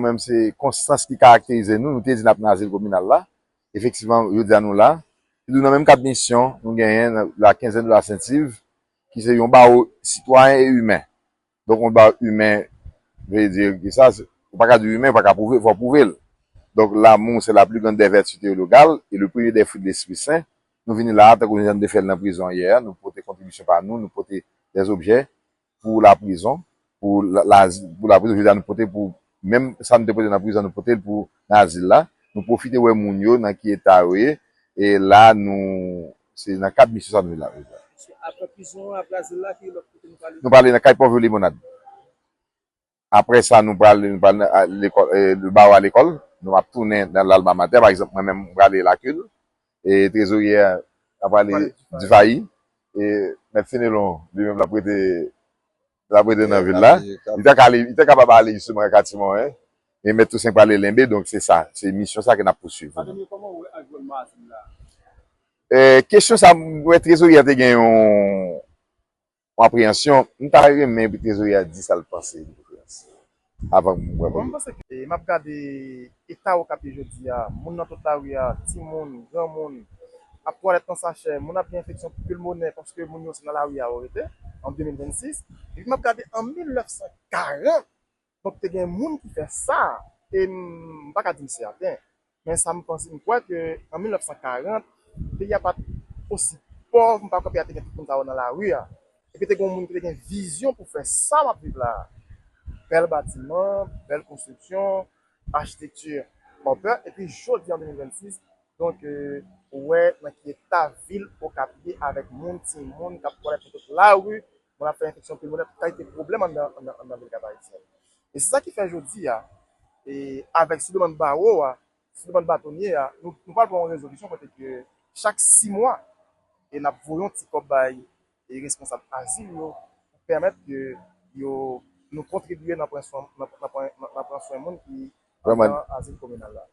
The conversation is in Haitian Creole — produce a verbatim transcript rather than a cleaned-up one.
Menm se konstans ki karakterize nou, nou te di n ap nan azil kominal la. Efektivman, jodi a nou la. Epi tou nan menm kad misyon, nou genyen la quinzaine de la Saint-Yves, ki se yon bawo sitwayen e imen. Donk, yon bawo imen, vle di ki sa, ou pa ka di imen, ou pa ka pwouve, fò w pwouve l. Donk, l'amour, c'est la plus grande des vertus théologales et le premier des fruits de l'Esprit Saint. Nou vini la, tankou nou te fè l nan prizon yè, nou pote kontribisyon pa nou, nou pote dèzobjè pou laprizon, pou la, la, pou laprizon, jodi a nou pote pou, menm sa nou te pote nan prizon, nou pote l pou nan azil la. Nou pwofite wè moun yo nan ki eta yo ye, e la nou, se nan kad misyon sa nou la. Apre prizon, apre azil la, ki lòt kote nou prale? Nou prale nan kay Pòv Limonad. Apre sa, nou prale, nou prale nan, a, lekòl, e, le bawo a lekòl. Nou ap tounen nan Lalma Matè, pa egzanp, mwen menm, mwen prale Lakil, e trezorye a prale Difayi, e mèt Fenelon, li menm, l ap rete, l ap rete nan vil la. Li te ka ale, li te kapab ale jisteman Katiman, men mèt Tousen prale Lenbe, donk se sa, se misyon sa ke n ap pouswiv. Padonye, kòman w wè anviwònman azil la? E, kesyon sa, mwen wè trezorye a te gen yon, yon apreyansyon, m ta renmen pou trezorye a di sa l panse de konferans avan m wè. Bon, m panse ke, e, m ap gade eta Okap ye jodi a, moun nan tout lari a, timoun, granmoun, ap twalèt nan sachè, moun ap gen enfeksyon pilmonè paske moun yo se nan lari a yo rete, an de mil vennsis. Epi m ap gade an mil nèf san karant, donk te gen moun ki fè sa, e m pa ka di m sèten. Men sa m panse, m kwè ke an mil nèf san karant, peyi a pa t osi pòv, m pa kwè peyi a te gen tout moun sa yo nan lari a. Epi te gen yon moun ki te gen vizyon pou fè sa m ap viv la a. Bèl batiman, bèl konstriksyon, achitekti Ober, epi jodi an de mil vennsis, donk, e, ou wè nan ki eta vil Okap ye avèk moun, timoun k ap twalèt nan tout lari, moun ap fè enfeksyon pilmonè, tout kalite pwoblèm anndan, anndan, anndan vil Kap Ayisyen. E se sa ki fè jodi a, e avèk sou demann bawo a, sou demann batonye a, nou, nou pral pran yon rezolisyon kote ke chak sis mwa, e n ap voye yon ti kòb bay e responsab azil yo, pou pèmèt ke yo, nou kontribye nan pran swen, nan, nan pran, nan, nan pran swen moun ki anndan azil kominal la.